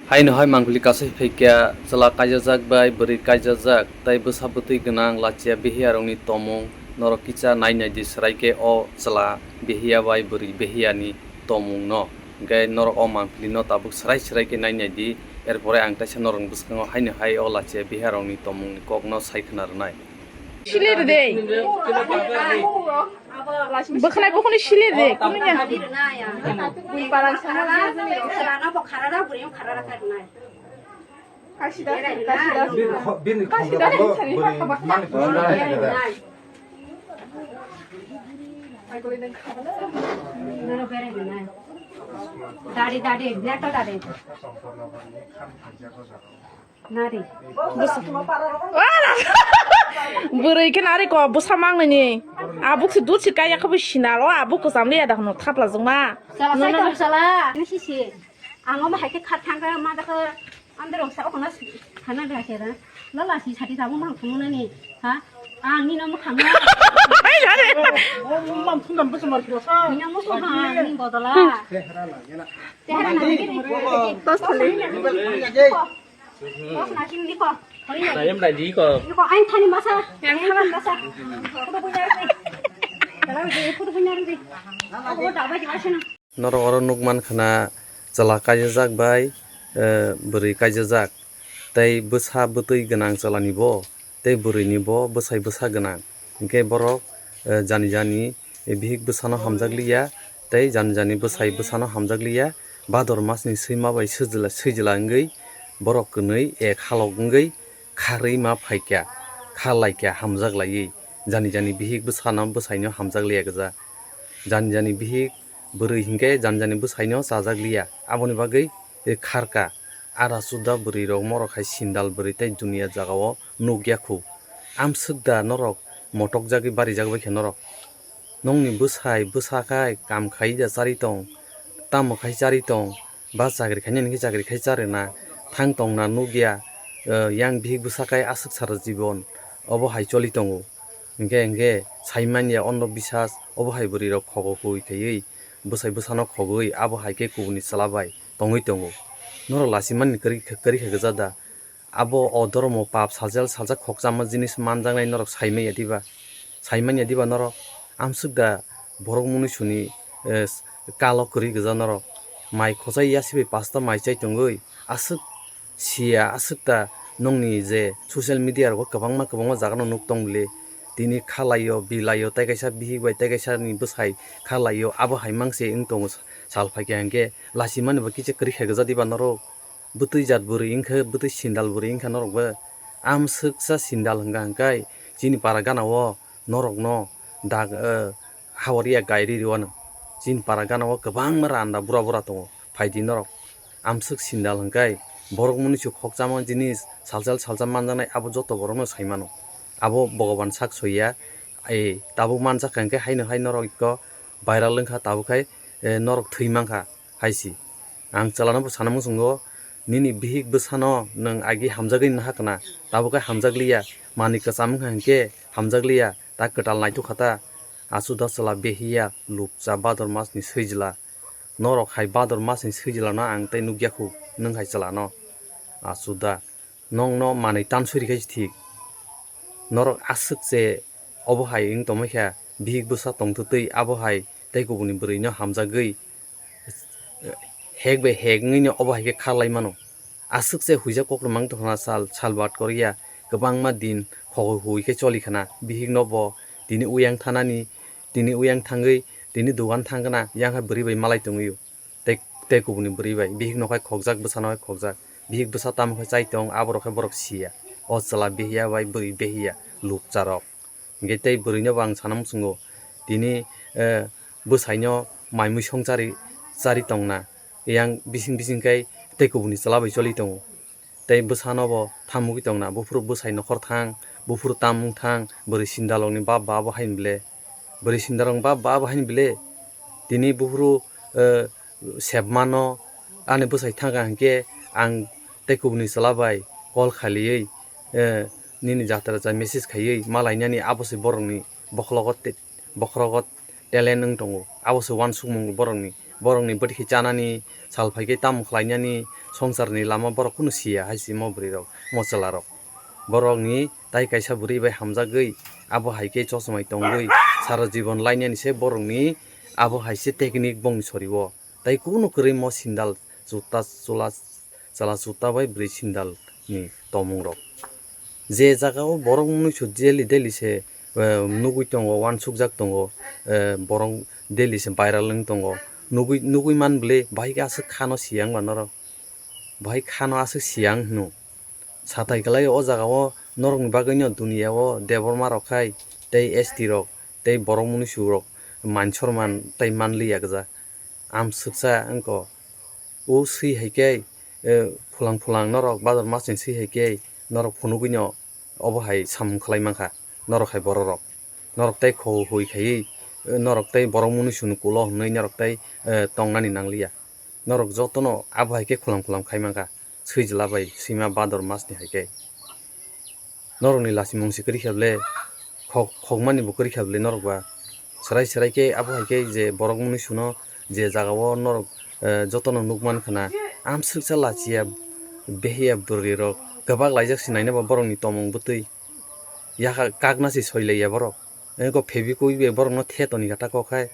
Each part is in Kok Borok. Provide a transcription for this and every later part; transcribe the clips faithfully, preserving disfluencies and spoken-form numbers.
Haino hai mangpili kasai phaikya chwla kaijajak bai bwrwi kaijajak tei bwsa bwtwi gwnang lachiya bihiyarokni tongmung norok kisa nai naidi, swrai khe o chwla bihiya bai bwrwi bihiyani tongmungno. Hwnkhe norok o mangpilino tabuk swrai swrai khe nai naidi, erpore ang teisa norokni bwskango haino hai o lachiya bihiyarokni tongmungni kokno sai khwna rwnai. Sili rwdi. Bwkhanai bukhuni sili rwdi. Kunuya. Kasida, kasida. Bini kho-, bini khonjo bini bwrwi mani khonjo. Dadi, dadi, neto dadi. Nari. Bwrwi khe nari ko bwsa mangnani. Abuk se dut se kaya khe bo sinalo, abuk kwcham le ya da hwno thapla jwngma. Chala, no, no, sai no. Tong chala. Nisi si. Ang omo hai khe kha thangkha ma da khe. Andro sa okna khana da khe da. Lala si sati tabuk mang thumnani. Ha? Ang ni no mukhang. Ai, jare. Mam thum dam bwsa mar kiro sa. Ni no mukhang ni bodola. Tehara na ni. Tos thali. Tos na sing ni ko. Dayem dai di ko. Ni ko ain thani masa. Yang thani masa. Kudu punya ni. Kalau di kudu punya ni. Aku tak baca baca na. Norok oro nukman khna chwla kaijajak bai, eh, bwrwi kaijajak, tei bwsa bwtwi gwnang chwlani bo, tei bwrwini bo bwsai bwsa gwnang. Hinkhe borok, eh, jani jani bihik bwsano hamjakliya, tei jani jani bwsai bwsano hamjakliya. Bador masni swima bai swijla, swijla wngwi borok kwnwi ek halok wngwi kharwi ma phaikha, kharlaikha hamjaklaiwi. Jani jani bihik bwsano, bwsaino hamjakliya gwja. Jani jani bihik bwrwi hinkhe jani jani bwsaino chajakliya, aboni bagwi kharkha. Ara chuda bwrwirok morok hai sindal bwrwi tei duniya jagao nukya khu. Amswk da norok motokjagwi barijak bai khe norok. Nongni bwsai bwsa khai kam khai da chari tong, tamo khai chari tong, ba chakri khainani khe chakri khai charwna thang tongna nukya, eh, yang bihik bwsa khai aswk sara jibon obo hai choli tongo. Hinkhe, hinkhe saimanya onno bisas obo hai bwrwirok khogo hui khaiwi, bwsai bwsano khogwi abo hai khe kubuni chwla bai tongwi tongo. Norok lasimani kwrwi, kwrwi khe gwja da? Abo o dhormo pap sajal sajak khokchangma jinis manjaknai norok saimanya diba? Saimanya diba norok? Amswk da borok munuisuni, eh, kalo kwrwi gwja norok? Mai khochai yasibai pasta mai chai tongwi aswk siya, aswk ta nongni je social media rogo kwbangma kwbangma jaga no nuk tong bile. Tini khalaio, bilaio, tei kaisa bihik bai tei kaisa ni bwsai khalaio, abo hai mang se wng tongo sal phaikha hinkhe. Lasimani bo kisa kwrwi khe gwja diba norok? Bwtwi jat bwrwi wngkha, bwtwi sindal bwrwi wngkha norok bo. Amswksa sindal hwnkha hwnkhe chini para gana o norokno dag, eh, hawariya gairi rwano. Chini para gana o kwbangma randa bura bura tongo, phaidi norok. Amswk sindal hwnkhe borok munuisu khokchangma jinis salsal salsa manjaknai abo joto borokno saimano. Abo Bhogoban sak soiya, eh, tabuk manjak kha hwnkhe haino hai norok ikko viral wngkha tabuk khai, eh, norok thwi mankha. Hai si. Ang chwlano bo sana muchungo, nini bihik bwsano nwng agi hamjagwi naha khna, tabuk khe hamjakliya, manwi kwcham wngkha hinkhe hamjakliya, ta kwtal naithok kha ta. Achuda chwla behiya, lupcha bador masni swijla. Norok hai bador masni swijlano ang tei nukya khu, nwng hai chwlano. Achuda. Nongno manwi tanswi rikhe thik. Norok aswk se obo hai wng tongmai kha, bihik bwsa tongtwtwi abo hai tei kubuni bwrwino hamjagwi hek bai hek wngwino obo hai khe kharlai mano. Aswk se huijak kokrwma wng tongkhna sal, sal bat koriya kwbangma din khogwi hui khe choli khna. Bihikno bo tini uyang thanani, tini uyang thangwi tini dogan thangkhna, yang hai bwrwi bai malai tongwio. Tei, tei kubuni bwrwi bai bihik no khai khokjak, bwsa no khai khokjak. Bihik bwsa tamo khai chai tong, aborok khai borok siya. O chwla behiya bai bwrwi behiya, lupcha rok. Hinkhe tei bwrwi no bo ang sana muchungo, tini, eh, bwsai no mai mui song chari, chari tongna. Yang bising bising khai tei kubuni chwla bai choli tongo. Tei bwsano bo thamugwi tongna, buphuru bwsai nokhor thang, buphuru tamung thang, bwrwi sindalokni bap ba abo haini ble? Bwrwi sindalokni bap ba abo haini ble? Tini buphuru, eh, sebmano, ani bwsai thangkha hinkhe ang tei kubuni chwla bai call khaliwi, eh, nini jatra cha message khaiwi malainani abo se borokni bokhologo te-, bokhorogo talent wng tongo, abo se uansukmung borokni. Borokni bwtwi khe chanani, sal phai khe tamo khlainani, swngcharni lama borok kunu siya hai se mo bwrwirok, mo chwlarok. Borokni tai kaisa bwrwi bai hamjagwi abo hai khe chosmai tongwi sara jibon lainani se borokni abo hai se technique bongni sori-o. Tai kunu kwrwi mo sindal juta chwla chwla juta bai bwrwi sindal ni tongmung rok. Je jaga o borok mwnwi su daily daily se, eh, nugwi tongo, uansukjak tongo, eh, borok daily se viral wng tongo. Nugwi, nugwi man bwle bahai khe aswk khano siyang ba norok. Bahai khano aswk siyang hino. Satai kwlai o jaga o norokni bagwino duniya o Debbarma rok khai tei S T rok tei borok mwnwi su rok man sorman tei man liya gwja. Amswksa wngkha. O swi hai khe, eh, phulang phulang norok bazar masni swi hai khe norok phunugwino obo hai samung khlai mankha. Norok hai bororok. Norok tei kho hui khaiwi, eh, norok tei borok mwnwi sunu kulo hwnwi norok tei, eh, tongnani nangliya. Norok jotono abo hai khe khulam khulam khai mankha. Swijla bai swima bador masni hai khe. Norokni lachimung se kwrwi kha bwle, khok-, khokmani bo kwrwi kha bwle norok ba. Swrai swrai khe abo hai khe je borok mwnwi suno je jaga o norok, eh, jotono nukman khna, amswksa lachiya behiya bwrwi rok kwbak laijak se naina ba borokni tomung bwtwi. Yakha kakna se soi laiya borok. Eko Fevikwik bai borokno the toni kha ta kok hai.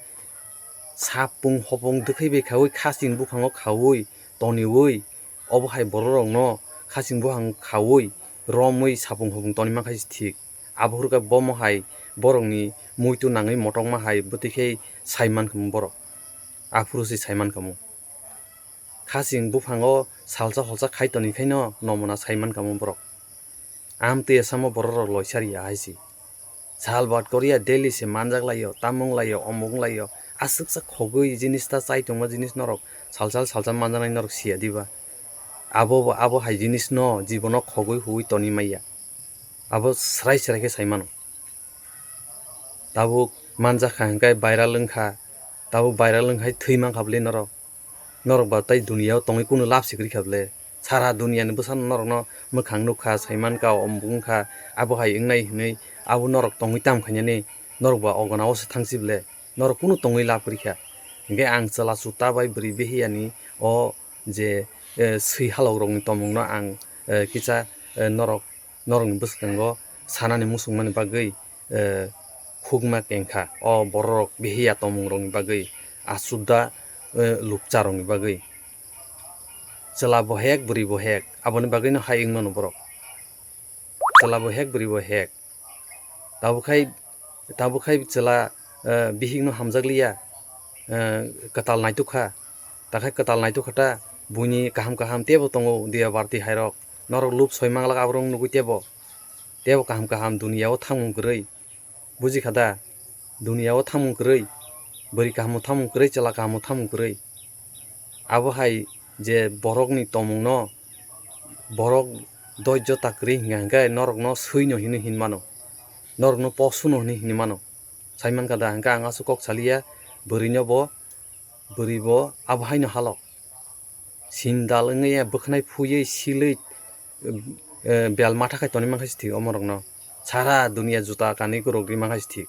Sapung hopung dwkhwi bai khaui khasing buphango khaui toniui. Obo hai bororokno khasing buphang khaui romwi sapung hopung toni mankha se thik. Abo hwrwkhe bomo hai borokni muitu nangwi motokma hai bwtwi khe sai mankha borok. Aphuru se sai mankha. Khasing buphango salsa holsa khai toni khaino nomona sai mankha borok. Amtwi asamo bororok loisariya hai se. Sal bat koriya daily se manjak laio, tamung laio, omung laio. Aswksa khogwi jinis ta chai tongma jinis norok salsal salsa manjaknai norok siya diba? Abo bo abo hai jinis no jibono khogwi huwi toni maya. Abo srai srai khe sai mano. Tabuk manjak kha hwnkhe viral wngkha. Tabuk viral wngkhai thwi mankha bwle norok. Norok ba tai duniya o tongwi kunu lab se kwrwi kha bwle. Sara duniya ni bwsano norok no mwkhang nukha, sai mankha, omo wngkha, abo hai wngnai hinwi abo norok tongwi tam khainani norok ba ogona o se thangsi bwle. Norok kunu tongwi lab kwrwi kha. Hinkhe ang chwla chuta bai bwrwi behiya ni o je, eh, swi halok rok ni tomung no ang, eh, kisa, eh, norok norokni bwskango sanani muchungmani bagwi, eh, khukma kengkha. O bororok behiya tongmungrokni bagwi, aswkda, eh, lukcharokni bagwi. Chwla bo hek, bwrwi bo hek, aboni bagwino hai wngmano borok. Chwla bo hek, bwrwi bo hek. Tabuk khai, tabuk khai chwla, eh, bihikno hamjakliya, eh, kwtal naitukha. Takhai kwtal naitukha ta, buini kaham kaham teibo tongo diya barti hairok. Norok lub soi manglak aborok nugui teibo. Teibo kaham kaham duniya o thangmung kwrwi. Bujikha da? Duniya o thangmung kwrwi. Bwrwi kaham o thangmung kwrwi, chwla kaham o thangmung kwrwi. Abo hai je borokni tongmung no borok doijjo ta kwrwi hinkha hinkhe norokno swino hinwi hinmano. Norokno posuno hinwi hinmano. Saimankha da, hinkhe ang aswk kok saliya, bwrwino bo, bwrwi bo abo haino halok. Sindal wngwi bwkhnai phuywi silwi, eh, bel matha khai tonwi mankha se thik omorokno. Sara duniya juta kanwi kwrwk rwi mankha se thik.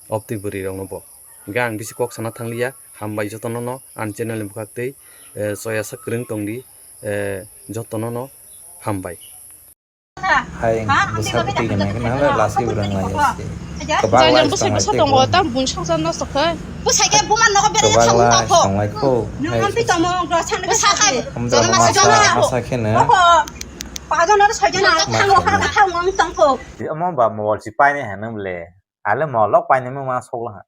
Obtwi bwrwi rokno bo. Hinkhe ang bisi kok sana thangliya, hambai jotono no ani channel ni bwkhak twi, eh, choyasa kwrwng tongdi, eh, jotono no hambai. Hai, bwsa bwtwi gwnang khe nang le lasi bwrwng lai ya se. Kwbak lai bwsa tonglai bwsa tei tongo, bo. Tam bun songsa nosto khe. Bwsa khe buma nogo bere kwbak thang lai tongkho. Tonglai kho. Nung hai amtwi tongmo, bwsa khai. Hamjak jono masa masa jono masa khe no. Kho. Pajono soi jono thango, khana thango ang tongkho. Omo ba mobile si paini hano bwle. Ale molok painwi mungma sokla ha.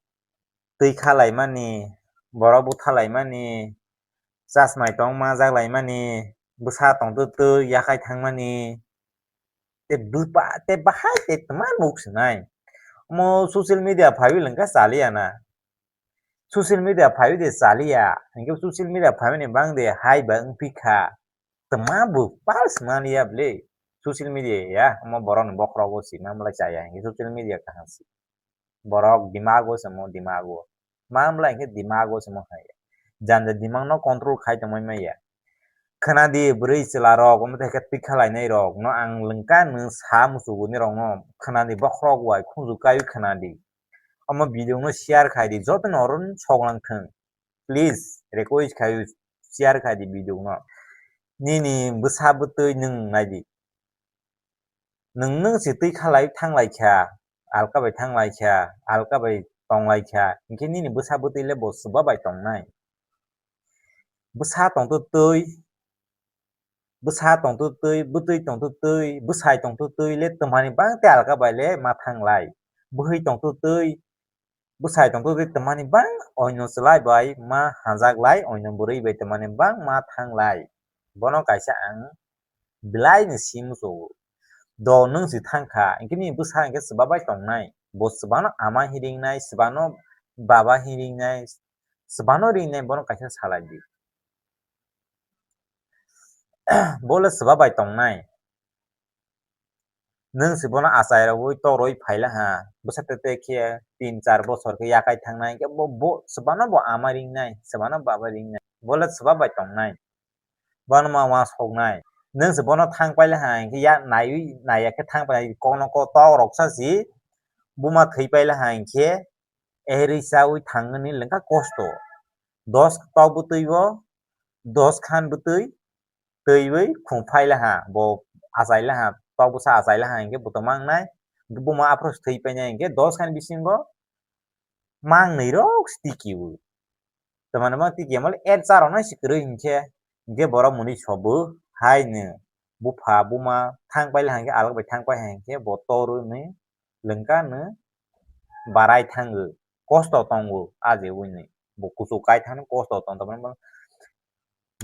Twi khalaimani, borok butha laimani, chasmai tong manjak laimani, bwsa tongtwtwi yakhai thangmani, tei bwpa-, tei bahai tei twma nuk swnai. Omo social media phaiwi lwngkha chaliya na. Social media phaiwi de chaliya, hinkhe social media phaimani bang de hai ba wngphi kha. Twma bwpal swnaliya bwle. Social media ya, omo borokni bokhorogo sima mlai chaya hinkhe social media kaham si. Borok dimago se mo dimago. Ma mlai hinkhe dimago se mo hai. Janja dimagno control khai tongmani maya. Khwnadi bwrwi chwlarok, omo tei khe twikha lainairokno ang lwngkha nwng sa muchuguni rokno khwnadi bokhorok wai khunju kaiwi khwnadi. Omo video no share khaidi, jotono oro soklang thwng. Please, Request khai, share khai di video no. Nini bwsa bwtwi nwng nai di. Nwng nwng se twi khalai thanglai kha, alka bai thanglai kha, alka bai tonglai kha, hinkhe nini bwsa bwtwi le bo swba bai tongnai? Bwsa tongtwi twi, bwsa tongtwi twi, bwtwi tongtwi twi, bwsai tongtwi twi le twmani bang tei alka bai le ma thanglai. Bwhwi tongtwi twi, bwsai tongtwi twi twmani bang oino chwlai bai ma hanjak lai, oino bwrwi bai twmani bang ma thanglai. Bono kaisa ang belai ni si muchungo. Do nwng si thang kha, hinkhe nini bwsa hinkhe swba bai tongnai. Bo swbano ama hinwi ringnai, swbano baba hinwi ringnai, swbano ringnai, bono kaisa salai di. Bo le swba bai tongnai. Nwng se bono achai rogwi torwi phai la ha, bwsa tete khe tin char bochor khe yakai thangnai, hinkhe bo, bo swbano bo ama ringnai, swbano baba ringnai, bo le swba bai tongnai, bono ma uansuknai. Nwng se bono thang pai la ha, hinkhe ya naiwi naiya khe thang pai, kokno kok tok rok sa si, buma thwi pai la ha, hinkhe ehri chawi thangni lengkha kosto. Dos tok bwtwi o, dos khan bwtwi, twiwi khung phai la ha, bo achai la ha, tok bwsa achai la ha, hinkhe bo tongma wngnai, hinkhe buma aphuru se thwi painai, hinkhe dos khan bisingo mangnwi rok se tiki o. Tamani ma tiki ya mole er char rok nai se kwrwi hinkhe, hinkhe borok mwnwi sobo haino bupha buma thang pai la ha, hinkhe alak bai thang pai ha, hinkhe bo torwi nwi lengkha nw barai thango, kosto tongo, aje wini bo kuchuk kai thani kosto tong, tamani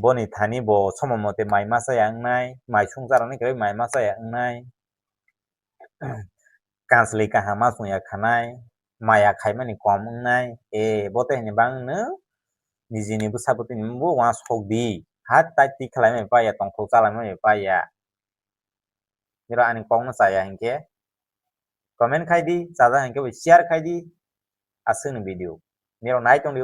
boni thani bo somo mote mai masa ya wngnai, mai sungcha rokni kwrwi mai masa ya wngnai, kanslwi kaham ma chwng ya khanai, maya khaimani kom wngnai, e bo tei hini bang nw nijini bwsa bwtwini bo uansuk di, hat tai twi khlai mai pai ya, tongthok chalai mai pai ya. Nirok ani kokno chaya hinkhe comment khai di, chajak hinkhe bo share khai di, aswkni video. Nirok nai tong di.